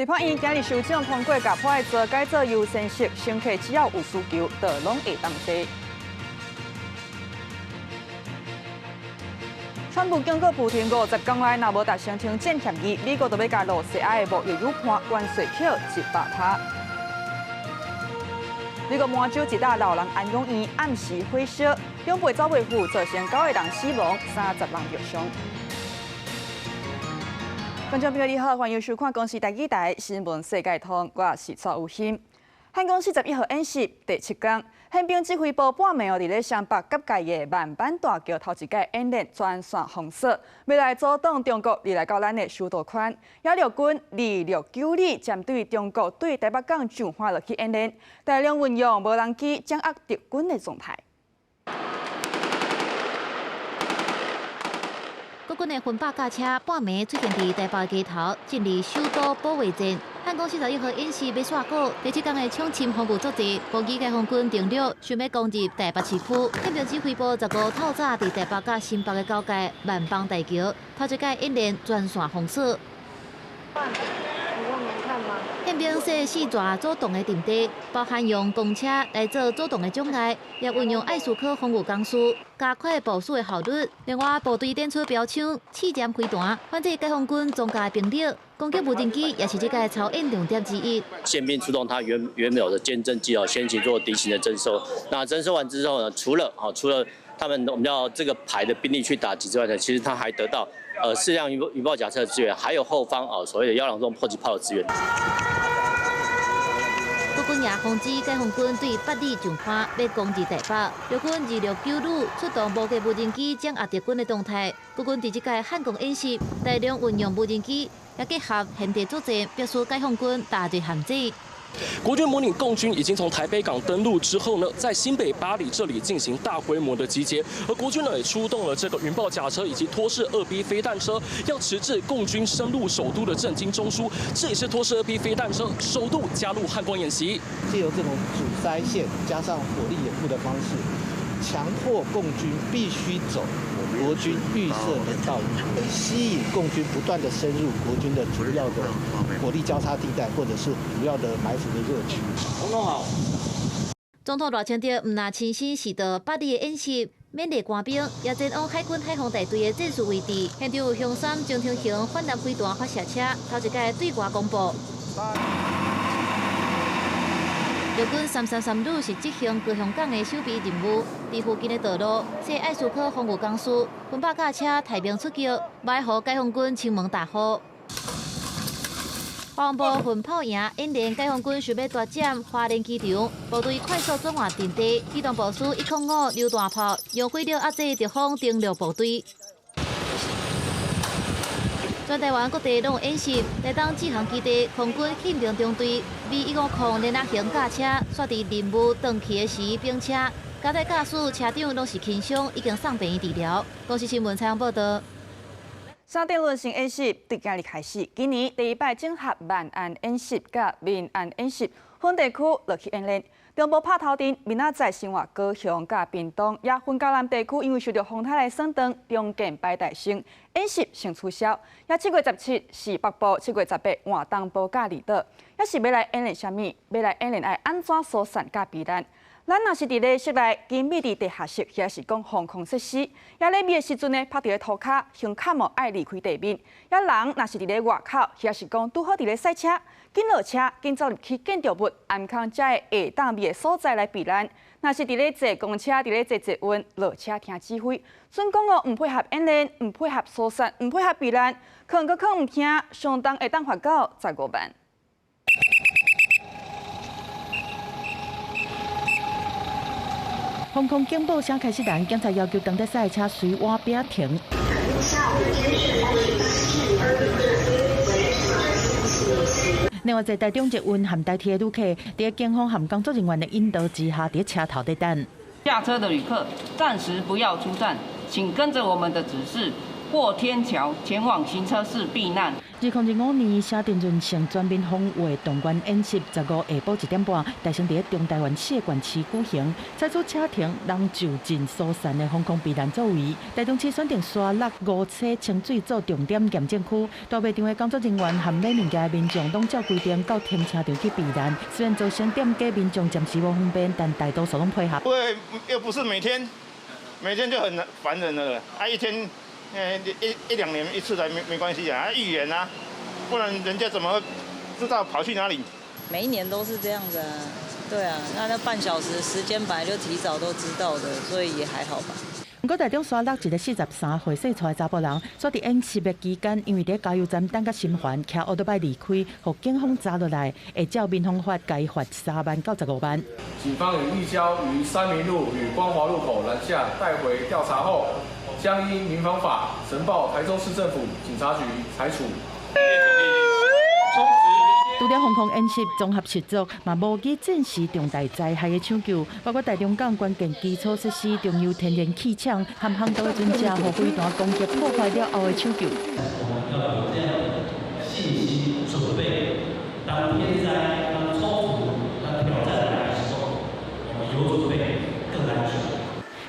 立法院今日首長通過共破做改做優先式，乘客只要有需求，就攏會當坐。川普警告普丁50天內若無達成停戰協議，美國就欲共露西亞的貿易友伴關稅扣100%。美國麻州一棟老人安養院暗時火燒，長輩走袂赴，造成九個人死亡，30人受傷。觀眾朋友你好，歡迎收看《公視台語台新聞世界通》，我是蔡有欣。漢光41號演習第七天，憲兵指揮部半暝哦，佇咧雙北結界的萬板大橋頭一擺演練全線封鎖，欲來阻擋中國入來到咱的首都圈。也陸軍269旅針對中國對台北港上岸落去演練，大量運用無人機掌握敵軍的狀態。國軍的分百架車半暝出現佇台北街頭，進入首都保衛戰。漢光41號演習欲煞鼓，第七天的搶深防禦作戰，模擬解放軍登陸，想欲攻入台北市區。憲兵指揮部15透早佇台北佮新北的交界萬邦大橋，頭一擺演練全線封鎖。憲兵設四座主動的陣地，包含用公車來做主動的障礙，也運用愛斯科防禦工事，加快部署的效率。另外，部隊展出標槍、試射飛彈，反制解放軍裝甲兵力，攻擊無人機也是這屆操演重點之一。憲兵出動，他原有的偵偵機哦，先行做敵情的偵搜。那偵搜完之後呢，除了他們我們要這個排的兵力去打擊之外呢，其實他還得到四輛雲豹甲車的支援，還有後方哦所謂的120迫擊炮的支援。國軍也防止解放軍對八里上岸，欲攻入台北。陸軍269旅出動無架無人機掌握敵軍的動態。國軍佇這屆漢光演習，大量運用無人機，也結合現地作戰，迫使解放軍踏入陷阱。國軍模擬共軍已經從台北港登陸之後呢，在新北八里這裡進行大規模的集結，而國軍呢也出動了這個雲豹甲車以及托式2B 飛彈車，要遲滯共軍深入首都的政經中樞。這也是托式2B 飛彈車首度加入漢光演習，借由這種阻塞線加上火力掩護的方式，強迫共軍必須走國軍預設的道路，吸引共軍不斷的深入國軍的主要的火力交叉地帶，或者是主要的埋伏的熱區。總統好。總統賴清德毋但親身視導八里的演習，勉勵官兵，也前往海軍海防大隊的戰術位置，現場有雄三中程型反艦飛彈發射車，頭一擺對外公布。陸軍333旅是執行高雄港的守備任務，佇附近的道路設愛斯科防禦工事，分百架車帶兵出擊，埋伏解放軍侵門大戶。國防部混炮營演練解放軍想欲奪佔花蓮機場，部隊快速轉換陣地，機動部署105榴彈炮，用火力壓制敵方登陸部隊。全台灣各地攏有演習，台東志航基地空軍憲兵中隊 V150連弩型甲車，煞佇任務轉去的時冰車，交代駕駛車長攏是輕傷，已經送病院治療。公視新聞採訪報導。三點輪性演習對今日開始，今年第一擺整合萬安演習佮民安演習，分地區落去演練。中部拍頭陣，明仔載新活高雄佮屏東，也分嘉南地區，因為受著風颱來損斷，重建擺大星演習先取消。也7月17是北部，7月18換東部佮離島，也是欲來演練啥物？欲來演練愛按怎疏散佮避難？咱若是佇咧室內，緊密佇地下室，抑是講防空設施，也咧滅的時陣呢，趴佇咧塗跤，胸坎哦愛離開地面。也人若是佇咧外口，抑是講拄好佇咧駛車，緊落車，緊走入去建築物，頷空才會會當避的所在來避難。若是佇咧坐公車，佇咧坐捷運，落車聽指揮，準講哦，毋配合演練，毋配合疏散，毋配合避難，可能閣囥毋聽，相當會當罰到15萬。防空警報聲開始彈，警察要求當咧駛車隨倚邊停。另外，在台中捷運和台鐵的旅客，佇警方和工作人員的引導之下，佇車頭咧等。下車的旅客暫時不要出站，請跟著我們的指示，過天橋前往行車室避難。2025年沙田潤成全面防衛動員演習，15下晡1點半，大聲佇中台灣四個縣市舉行，採取車停人就近疏散的防空避難作為。台中市選定沙鹿、梧棲、清水做重點嚴重區，大賣場的工作人員和買物件的民眾攏照規定到停車場去避難。雖然造成店家民眾暫時無方便，但大多數攏配合。因為又不是每天，每天就很煩人了，啊一天。一兩年一次來沒關係啊，預演啊，不然人家怎麼知道跑去哪裡？每一年都是這樣子啊，對啊，那半小時時間本來就提早都知道的，所以也還好吧。毋過台中沙鹿一個43歲細帶查埔人，煞佇演習的期間，因為佇加油站等甲心煩，騎歐多擺離開，予警方查落來，會照民防法共伊罰3萬到15萬。警方已移交於三民路與光華路口攔下帶回調查後，將依民防法呈報台中市政府警察局裁處。除了防空演習綜合實作，嘛模擬戰時重大災害的搶救，包括台中港關鍵基礎設施、中油天然氣廠和航道的船隻，予飛彈攻擊破壞了後的搶救。我們要有這樣的信心準備，當天災、當衝突、當挑戰來的時候，我們有準備更安全。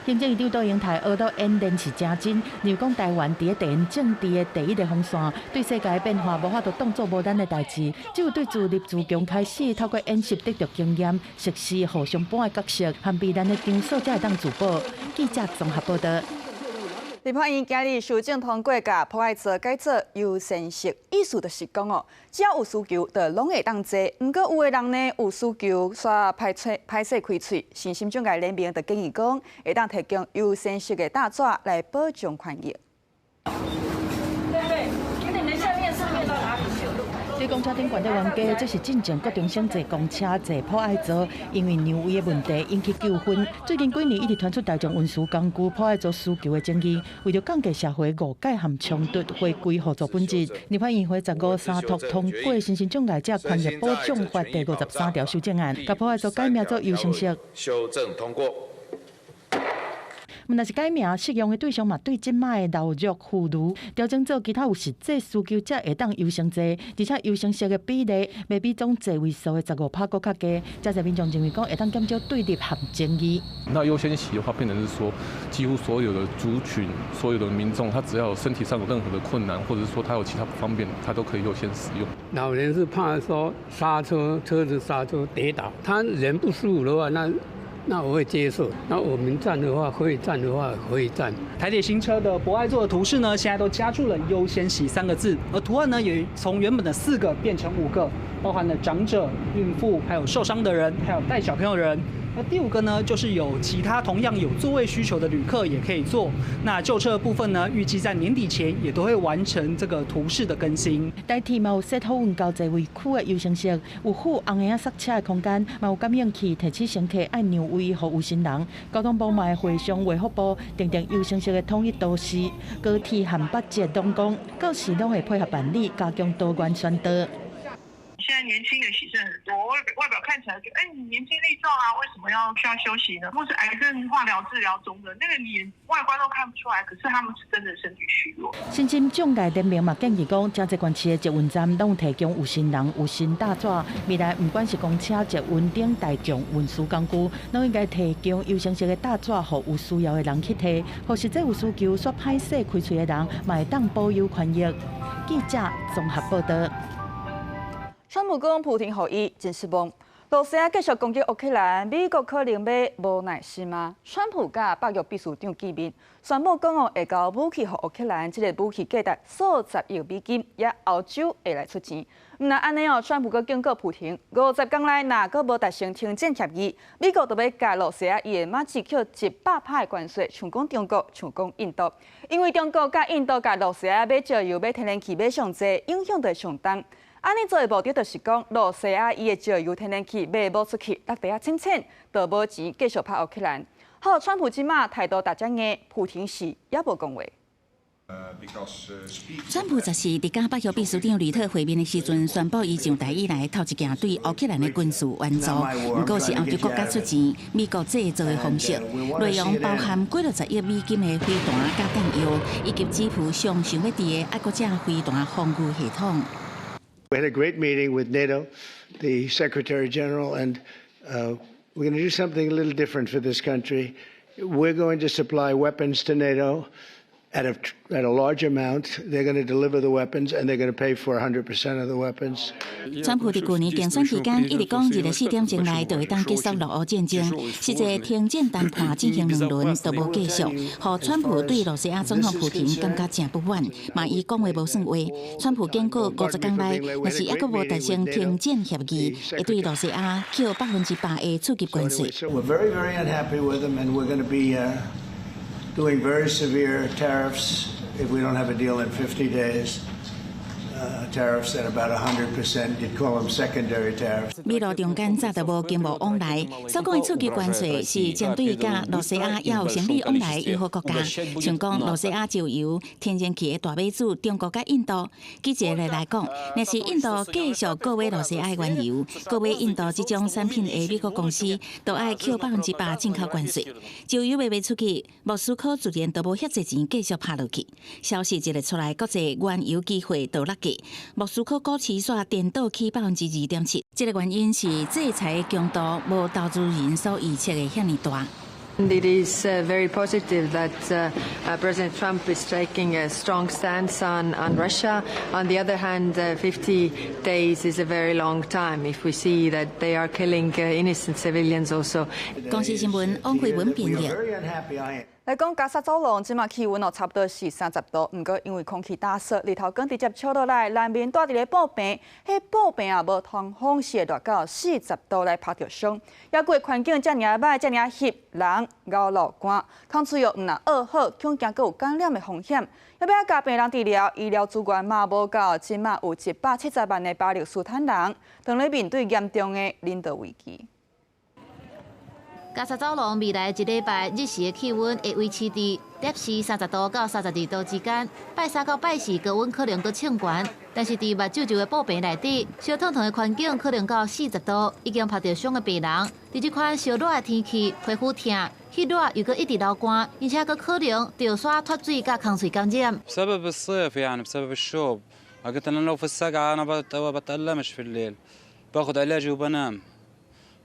行政院長杜英台學到演練是誠真，認為講台灣佇咧地緣政治的第一個防線，對世界變化無法度當作無咱的代誌，只有對自立自強開始，透過演習得著經驗，實施互相伴的角色，和避難的場所才會當自保。記者綜合報道。立法院今日修正通過，共博愛座改做優先席，意思就是講哦，只要有需求，就攏會當坐。毋過有的人呢有需求，煞歹勢歹勢開喙，身心障礙聯盟就建議講，會當提供優先席的搭紙來保障權益。對對，你們下面是面到哪裡去？佇公車頂懸的冤家，這是進前國中生坐公車坐博愛座，因為讓位的問題引起糾紛。最近幾年一直傳出大眾運輸工具博愛座需求的爭議，為著降低社會誤解和衝突，回歸互助本質。立法院會15三讀通過身心障礙者權益保障法第53條修正案，共博愛座改名做優先席。修正通過。毋但是改名，適用的對象嘛，對這擺的老弱婦孺調整做其他有實際需求者會當優先坐，而且優先席的比例袂比總座位數的15趴閣較低。遮濟民眾認為講會當減少對立和爭議。那優先席的話，變成是說，幾乎所有的族群、所有的民眾，他只要身體上有任何的困難，或者是說他有其他不方便，他都可以優先使用。老人是怕說剎車，車子剎車跌倒，他人不舒服的話，那我會接受。那我們站的話，可以站的話可以站。台鐵新車的博愛座的圖示呢，現在都加注了優先席三個字，而圖案呢也從原本的四個變成五個，包含了長者、孕婦、還有受傷的人，還有帶小朋友的人。那第五個呢，就是有其他同樣有座位需求的旅客也可以坐。那舊車的部分呢，預計在年底前也都會完成這個圖示的更新。台鐵嘛有設好運到座位區的優先席，有附紅嬰仔剎車的空間，嘛有感應器提醒乘客愛讓位予有心人。交通部嘛會會商衛福部訂定優先席的統一圖示，高鐵和北捷攏講，到時攏會配合辦理，加強多元宣導。現在年輕的洗腎很多，外表看起來就哎，你年輕力壯啊，為什麼要需要休息呢？或是癌症化療治療中的那個，你外觀都看不出來，可是他們是真的身體虛弱。身心障礙聯盟嘛建議講，遮濟縣市的捷運站攏提供有心人有心搭紙，未來毋管是公車、捷運等大眾運輸工具，攏應該提供優先席的搭紙，予有需要的人去提，予實際有需求煞歹勢開喙的人，嘛會當保有權益。記者綜合報道。川普講普廷予伊真失望。羅西亞繼續攻擊烏克蘭，美國可能欲無耐心嗎？川普佮北約秘書長見面，宣布講哦會交武器予烏克蘭，這个武器價值數十億美金，也歐洲會來出錢。毋但按呢哦，川普閣警告普廷，50工內若閣無達成停戰協議，美國就欲共羅西亞伊的馬自扣100趴的關稅，像講中國，像講印度，因為中國佮印度共羅西亞買石油、買天然氣買上濟，影響就上重。按呢做的目的就是講，羅西亞伊的石油、天然氣賣無出去，落地仔淺淺，就無錢繼續拍烏克蘭。好，川普這馬態度逐只硬，普廷是猶無講話。川普14佇佮北約秘書長呂特會面的時陣，宣布伊上台以來頭一件對烏克蘭的軍事援助，毋過是歐洲國家出錢，美國製造的方式，內容包含幾落十億美金的飛彈佮彈藥，以及支付上想欲佇的愛國者飛彈防禦系統。 We had a great meeting with NATO, the Secretary General, and we're going to do something a little different for this country. We're going to supply weapons to NATO at a large amount. They're going to deliver the weapons and they're going to pay for 100% of the weapons. 川普佇舊年競選期間一直講，24點鐘內就會當結束俄烏戰爭，實際停戰談判進行兩輪都無繼續，予川普對羅西亞總統普廷感覺誠不滿，嘛伊講話無算話。川普警告50工內，若是猶閣無達成停戰協議，會對羅西亞扣100%的次級關稅。 We're very, very unhappy with them and we're going to be doing very severe tariffs if we don't have a deal in 50 days. Tariffs at about 100%. You'd call them secondary tariffs. 美羅中間早就無經貿往來，所講的次級關稅是針對佮羅西亞猶有生理往來的友好國家，像講羅西亞石油、天然氣的大買主中國佮印度。舉一個例來講，若是印度繼續購買羅西亞的原油，購買印度這種產品的美國公司，都愛扣100%進口關稅。石油賣袂出去，莫斯科自然就無遐濟錢繼續拍落去。消息一个出來，國際原油期貨就落價。莫斯科股市煞顛倒去2.7%，這个原因是制裁的強度無投資人所預測的遐爾大。 It is very positive that President Trump is taking a strong stance on Russia. On the other hand, 50 days is a very long time if we see that they are killing innocent civilians also. 公視新聞王慧文編譯。來講加沙走廊，這馬氣溫哦，差不多是30度。毋過因為空氣乾燥，日頭光直接照落來，難民蹛佇咧布棚，彼布棚也無通風，是會熱到40度來拍著傷。猶閣環境遮爾仔䆀，遮爾仔翕，人咬流汗，空喙又毋若僫好，恐驚閣有感染的風險。欲欲共病人治療，醫療資源嘛無夠，這馬有170萬的巴勒斯坦人，當咧面對嚴重的人道危機。加沙走廊未來一禮拜日時的氣溫會維持佇攝氏30度到32度之間。拜三到拜四高溫可能閣衝懸，但是佇目睭周的布棚內底，燒燙燙的環境可能到40度，已經拍著傷的病人，佇這款燒熱的天氣，皮膚疼、翕熱又閣一直流汗，而且閣可能著痧脫水佮空喙感染。 بسبب الصيف يعني بسبب الشوب قلت انا لو في السقعة انا بتألمش في الليل باخذ علاجي وبنام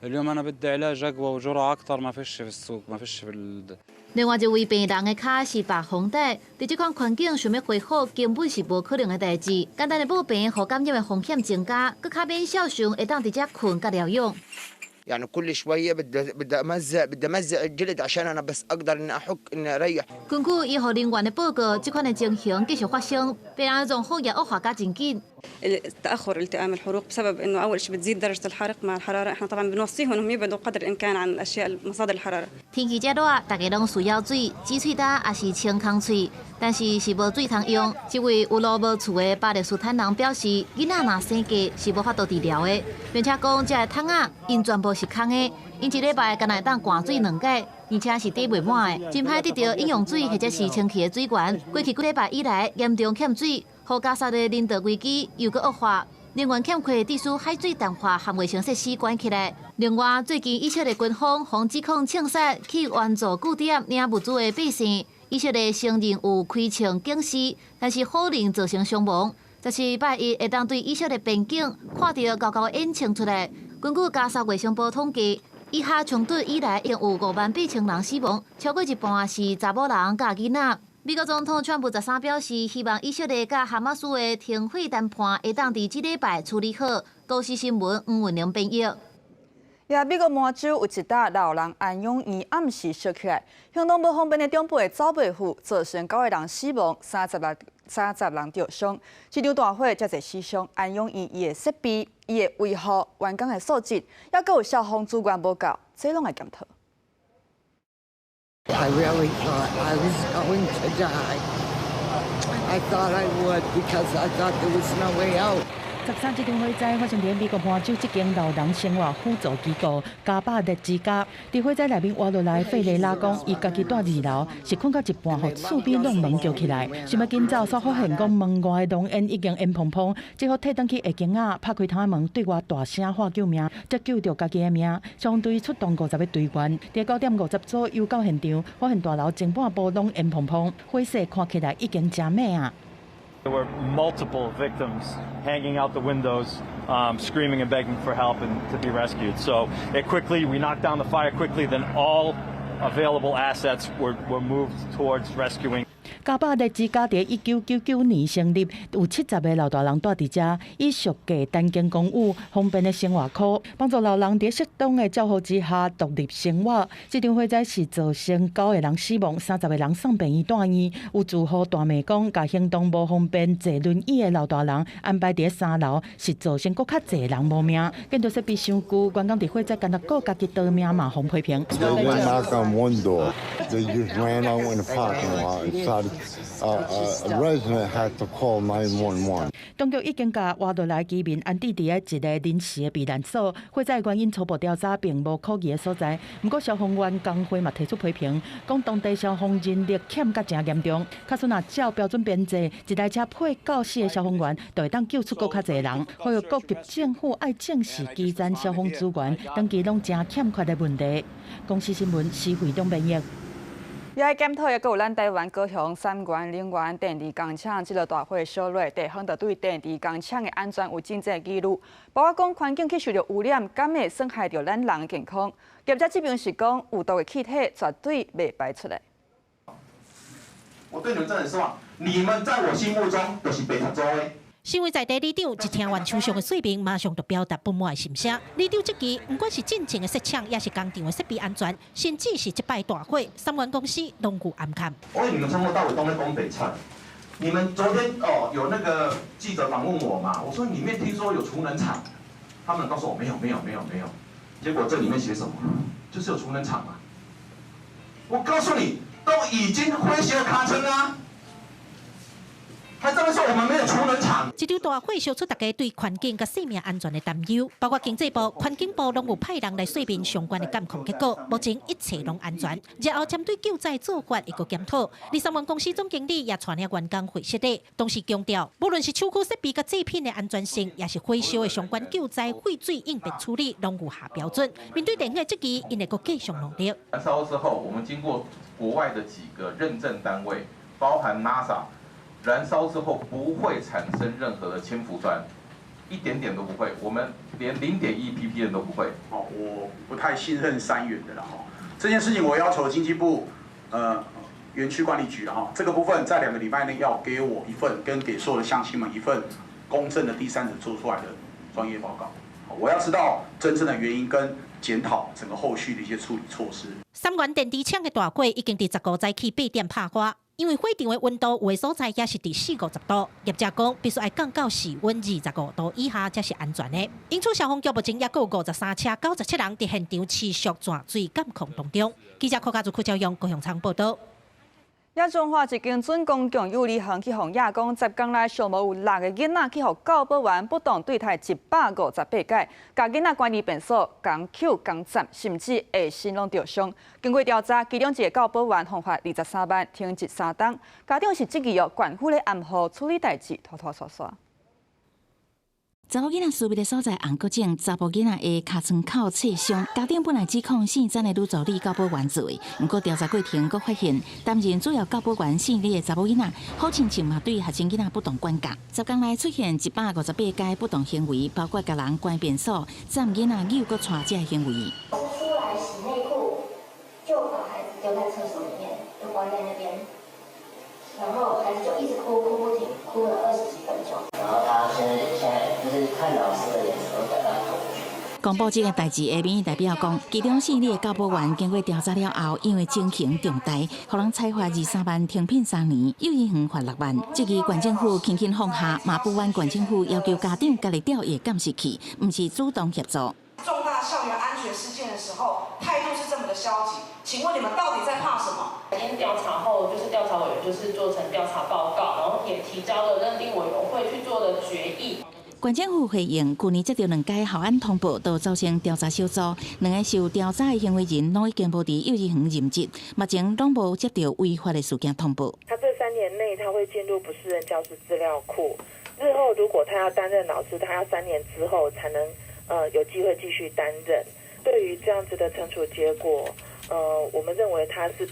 اليوم انا بدي علاج اقوى وجرعة اكثر ما فيش في السوق ما فيش في ال... 另外一位病人的跤是縛風帶，佇這款環境想欲恢復，根本是無可能的代誌。簡單的布棚，予感染的風險增加，閣較免痟想會當佇遮睏佮療養。 يعني كل شويه بدي بدي امزق بدي امزق الجلد عشان انا بس اقدر اني احك اني اريح。根據醫護人員的報告，這款的情形繼續發生，病人的狀況也惡化甲真緊。 تاخر التئام الحروق بسبب انه اول شيء بتزيد درجه الحرق مع الحراره، احنا طبعا بنوصيهم انهم يبعدوا قدر الامكان عن الاشياء مصادر الحراره。天氣遮熱，大家攏需要水，止喙焦抑是清空喙，但是是無水通用。這位有路無厝的巴勒斯坦人表示，囡仔若生計是無法度治療的，並且講這个桶仔𪜶全部是空的，𪜶一禮拜干焦會當灌水兩擺，而且是貯袂滿的，真歹得著飲用水或者是清氣的水源。過去幾禮拜以來，嚴重欠水，予加沙的人道危機又閣惡化。能源欠缺，致使海水淡化和衛生設施關起來。另外，最近以色列軍方予指控槍殺去援助據點領物資的百姓，以色列承認有開槍警示，但是否認造成傷亡。17拜一會當對以色列邊境看著高高的煙衝出來。根據加沙衛生部統計，以哈衝突以來，已經有5萬8千人死亡，超過一半是查某人佮囡仔。美國總統川普13表示，希望以色列佮哈馬斯的停火談判會當佇這禮拜處理好。公視新聞黃文玲編譯。也美國麻州有一搭老人安養院暗時燒起來，行動無方便的長輩走袂赴，造成九個人死亡，30人著傷。這場大火遮濟死傷，安養院伊的設備、伊的維護、員工的素質，猶閣有消防資源無夠，這攏愛檢討。 I really thought I was going to die. I thought I would because I thought there was no way out. 13這場火災發生佇美國麻州這間老人生活輔助機構加百列之家。佇火災內面活落來，費雷拉講，伊家己蹛二樓，是睏到一半，予厝邊挵門叫起來，想欲緊走，煞發現講門外的濃煙已經煙蓬蓬，只好退轉去下間仔，拍開窗門，對外大聲喊救命，才救著家己的命。消防隊出動50個隊員，佇9點50左右到現場，發現大樓前半部攏煙蓬蓬，火勢看起來已經誠猛啊！ There were multiple victims hanging out the windows, screaming and begging for help and to be rescued. So it quickly, we knocked down the fire quickly, then all available assets were moved towards rescuing. 加百列之家佇1999年成立，有70個老大人蹛佇遮，以屬價單間公寓、方便的生活區，幫助老人佇適當的照護之下獨立生活。這場火災是造成9個人死亡，30個人送病院住院。有住戶大罵講，共行動無方便、坐輪椅的老大人安排佇3樓，是造成閣較濟人無命。建築設備傷舊，員工佇火災干焦顧家己逃命嘛，予批評。 They didn't knock on one door. They just ran out in the parking lot and started. A resident had to call 911. 當局已經共活落來居民安置佇一个臨時的避難所。火災原因初步調查並無可疑的所在。毋過消防員工會嘛提出批評，講當地消防人力欠甲誠嚴重。假使若照標準編制，一台車配94個消防員，就會當救出閣較濟人。呼籲各級政府愛正視基層消防資源長期攏誠欠缺的問題。公視新聞施惠中編譯。也愛檢討，抑閣有咱台灣高雄三元能源電池工廠這个大火燒落，地方就對電池工廠的安全有真濟疑慮，包括講環境去受著污染，敢會損害著咱人的健康？業者這邊是講有毒的氣體絕對袂排出來。我對你們真的很失望，你們在我心目中就是白讀的。身為在地里長，一聽完廠商的說明，馬上就表達不滿的心聲。里長質疑，毋管是進前的設廠，抑是工廠的設備安全，甚至是這擺大火，三元公司攏有掩藏。我你們從頭到尾都在講白菜。你們昨天哦有那個記者訪問我嘛？我說裡面聽說有儲能廠，他們告訴我沒有沒有沒有沒有。結果這裡面寫什麼？就是有儲能廠嘛。我告訴你，都已經火燒尻川啊！還這麼說我們沒有儲能廠。這場大火燒出大家對環境佮生命安全的擔憂，包括經濟部、環境部攏有派人來說明相關的監控結果，目前一切攏安全。日後針對救災做法會閣檢討。而三元公司總經理也帶領員工會釋禮，同時強調，無論是廠區設備佮製品的安全性，抑是火燒的相關救災廢水應變處理，攏有下標準。面對地方的質疑，𪜶會閣繼續努力。燃燒之後，我們經過國外的幾個認證單位，包含 NASA。燃燒之後不會產生任何的氫氟酸，一點點都不會，我們連0.1 ppm 都不會。哦，我不太信任三元的啦哈。這件事情我要求經濟部，園區管理局哈，這個部分在2個禮拜內要給我一份，跟給所有的鄉親們一份公正的第三者做出來的專業報告。我要知道真正的原因跟檢討整個後續的一些處理措施。三元電池廠的大火已經佇15早起8點拍花。因為火場的溫度有的所在也是佇40-50度，業者講必須愛降到室溫25度以下才是安全的。因此消防局目前抑閣有53車97人佇現場持續鑽水監控當中。記者柯家祖、柯昭勇高雄廠報導。也彰化一間準公共幼兒園去予驗講，10工內上無有六个囡仔去予教保員不當對待158擺，共囡仔關佇便所，共抾共攢，甚至下身攏著傷。經過調查，其中一个教保員予罰23萬，停職3冬。家長是質疑哦，縣府咧掩護處理代誌，拖拖沙沙。查某囡仔私密的所在紅閣腫，查埔囡仔的尻川口切傷。家長本來指控姓曾的女助理教保員做的，毋過調查過程閣發現，擔任主要教保員姓李的查某囡仔，好親像嘛對學生囡仔不當管教。10工內出現158擺不當行為，包括共人關便所、攢囡仔扭閣掣這行為。出來洗內褲，就把孩子丟在廁所裡面，就關在那邊，然後孩子就一直哭，哭不停，哭了20幾分鐘。然後他現在就是看老師的眼神都感到恐懼。公布這个代誌的民意代表講，其中姓李的教保員經過調查了後，因為情形重大，予人裁罰23萬，停聘3年，幼兒園罰6萬。這個縣政府輕輕放下，嘛不滿縣政府要求家長家己調伊的監視器，毋是主動協助。重大校園安全事件的時候，態度是這麼的消極，請問你們到底在怕什麼？經調查後，就是調查委員就是做成調查報告，然後也提交了認定委員會去做的決議。縣政府回應，去年接著兩个校安通報，就組成調查小組，兩个受調查的行為人攏已經無佇幼稚園任職，目前攏無接著違法的事件通報。他這3年內他會進入不適任教師資料庫，日後如果他要擔任老師，他要3年之後才能有機會繼續擔任。對於這樣子的懲處結果，我們認為他是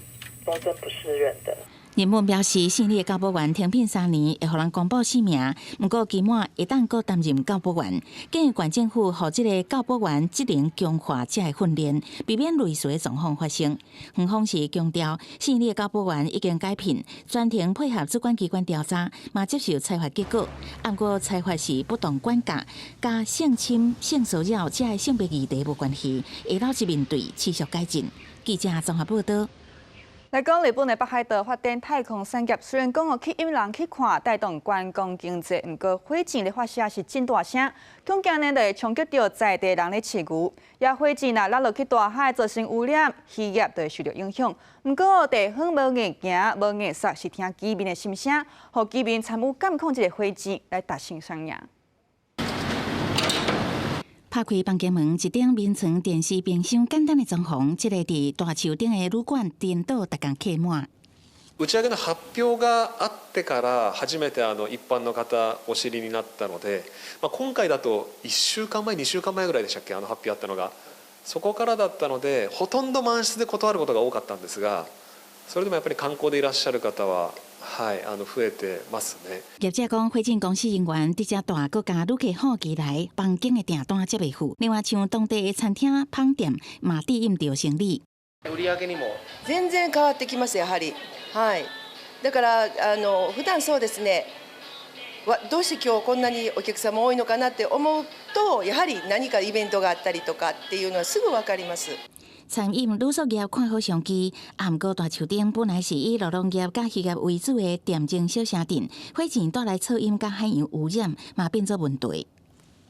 終身不適任的。日本表示，姓李的教保員停聘3年，會予人公布姓名。毋過期滿會當閣擔任教保員。建議縣政府予這个教保員職能強化這个訓練，避免類似的狀況發生。園方是強調，姓李的教保員已經解聘，全程配合主管機關調查，嘛接受裁罰結果。毋過裁罰是不當管教，佮性侵、性騷擾這个性別議題無關係，會老實面對，持續改進。記者綜合報導。來講日本的北海道發展太空產業，雖然講哦吸引人去看，帶動觀光經濟，毋過火箭的發射是真大聲，恐驚呢就會衝擊著在地人咧飼牛，也火箭若落落去大海造成污染，漁業就會受著影響。毋過地方無硬驚，無硬煞，是聽居民的心聲，予居民參與監控這个火箭來達成雙贏。拍開房間門，一頂眠床、電視、冰箱，簡單的裝潢，這个佇大樹頂的旅館，顛倒逐工客滿。打ち上げの発表があってから初めて一般の方お知りになったので、まあ、今回だと1週間前2週間前ぐらいでしたっけ、発表あったのが。そこからだったので、ほとんど満室で断ることが多かったんですが、それでもやっぱり観光でいらっしゃる方は、はい、増えてますね。業者講，火箭公司人員佇遮大閣共旅客好起來，房間的訂單才袂付。另外，像當地的餐廳、飯店嘛，對應著生理。売り上げにも全然変わってきます、やはり。はい。だから普段そうですね。わどうして今日こんなにお客様多いのかなって思うと、やはり何かイベントがあったりとかっていうのはすぐわかります。餐飲旅宿業看好商機，啊，毋過大樹頂本來是以農業佮漁業為主的恬靜小城鎮，火箭帶來噪音佮海洋污染，嘛變做問題。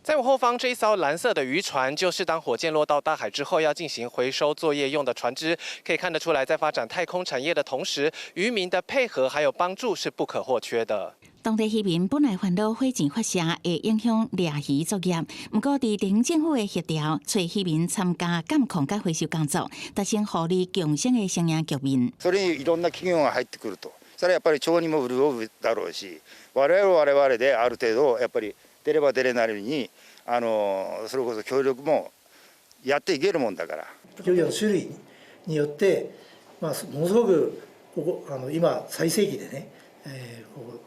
在我後方這一艘藍色的漁船，就是當火箭落到大海之後要進行回收作業用的船隻。可以看得出來，在發展太空產業的同時，漁民的配合還有幫助是不可或缺的。當地漁民本來煩惱火箭發射會影響獵漁作業，毋過佇地方政府的協調，揣漁民參加監控佮回收工作，達成互利共生的雙贏局面。それにいろんな企業が入ってくると、それはやっぱり町にも潤うだろうし、我々は我々である程度やっぱり出れば出れなりに、それこそ協力もやっていけるもんだから。漁業の種類によって、まあ、ものすごくここ今最盛期でね、こう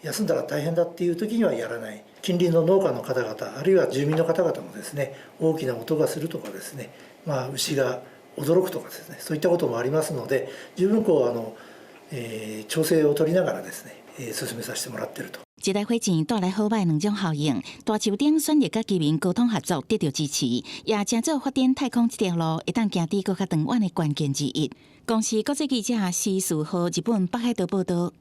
休んだら大変だっていう時にはやらない。近隣の農家の方々、あるいは住民の方々もですね、大きな音がするとかですね、まあ、牛が驚くとかですね、そういったこともありますので、十分こう調整を取りながらですね、進めさせてもらっていると。這台火箭帶來好䆀兩種效應，大樹頂選擇佮居民溝通合作，得著支持，也成做發展太空這條路會當行佇閣較長遠的關鍵之一。公視國際記者施樹浩日本北海道報導。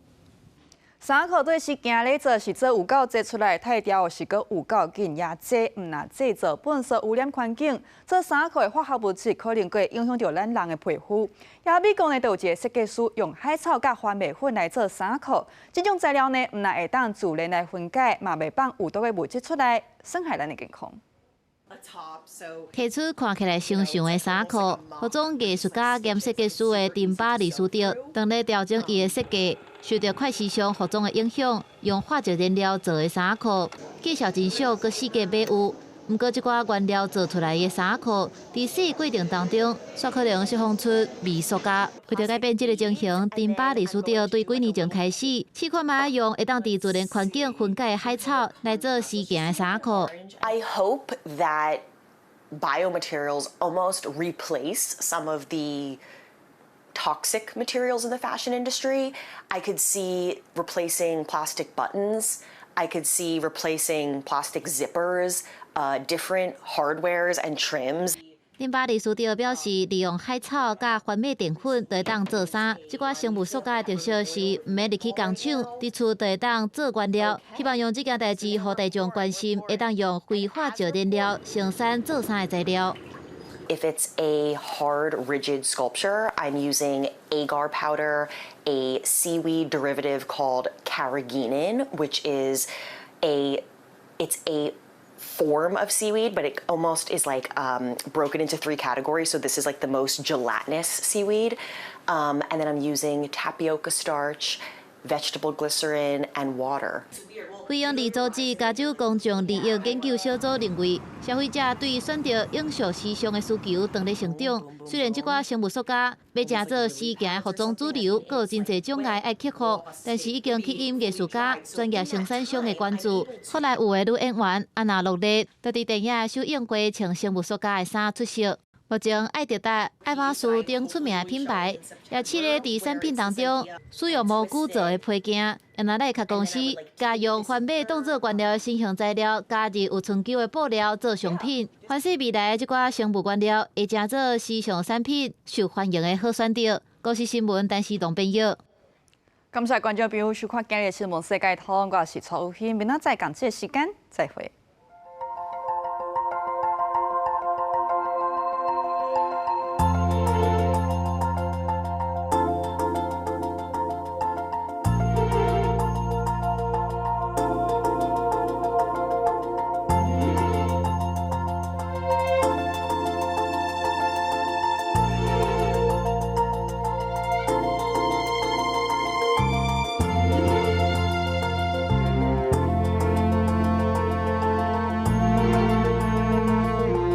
衫褲對是行咧做，是做有夠濟出來太掉，是閣有夠緊，也這毋若製造垃圾污染環境。做衫褲的化學物質可能會影響著咱人的皮膚。也美國呢，就有一个設計師用海草佮番麥粉來做衫褲，這種材料呢，毋若會當自然來分解，嘛袂放有毒的物質出來，損害咱的健康。提出看起來相像的衫褲，服裝藝術家兼設計師的丁巴里斯特，當咧調整伊的設計，受著快時尚服裝的影響，用化石燃料做的衫褲，介紹真俗，閣四界買有。毋過，這寡原料做出來的衫褲，佇洗過程當中，煞可能釋放出微塑膠。為著改變這个情形，丁巴里斯特對幾年前開始，試看覓用會當佇自然環境分解的海草來做時行的衫褲。 I hope that biomaterials almost replace some of the toxic materials in the fashion industry. I could see replacing plastic buttons. I could see replacing plastic zippers, different hardwares and trims. 丁巴里斯特表示，利用海草佮番麥澱粉就會當做衫。這寡生物塑膠的特色是毋免入去工廠，佇厝就會當做原料。希望用這件代誌，予大眾關心，會當用非化石燃料生產做衫的材料。 If it's a hard, rigid sculpture, I'm using agar powder, a seaweed derivative called carrageenan, which is a It's a form of seaweed, but it almost is like broken into three categories. So this is like the most gelatinous seaweed. And then I'm using tapioca starch, vegetable glycerin, and water. 非營利組織加州公眾利益研究小組認為，消費者對選擇永續時尚的需求當咧成長。雖然這寡生物塑膠欲成做時行的服裝主流，閣有真濟障礙愛克服，但是已經吸引藝術家、專業生產商的關注。後來有的女演員安娜洛麗，就佇電影首映過穿生物塑膠的衫出席。目前，愛迪達、愛馬仕等出名的品牌，也試咧佇產品當中使用蘑菇做的配件，用來耐克公司加用番麥當做原料的新型材料，加入有春秋的布料做商品。凡是未來的這寡生物原料會成做時尚產品受歡迎的好選擇。公視新聞，陳思東編譯。感謝觀眾朋友收看今日的新聞世界通，我是蔡有馨，明仔載仝這個時間再會。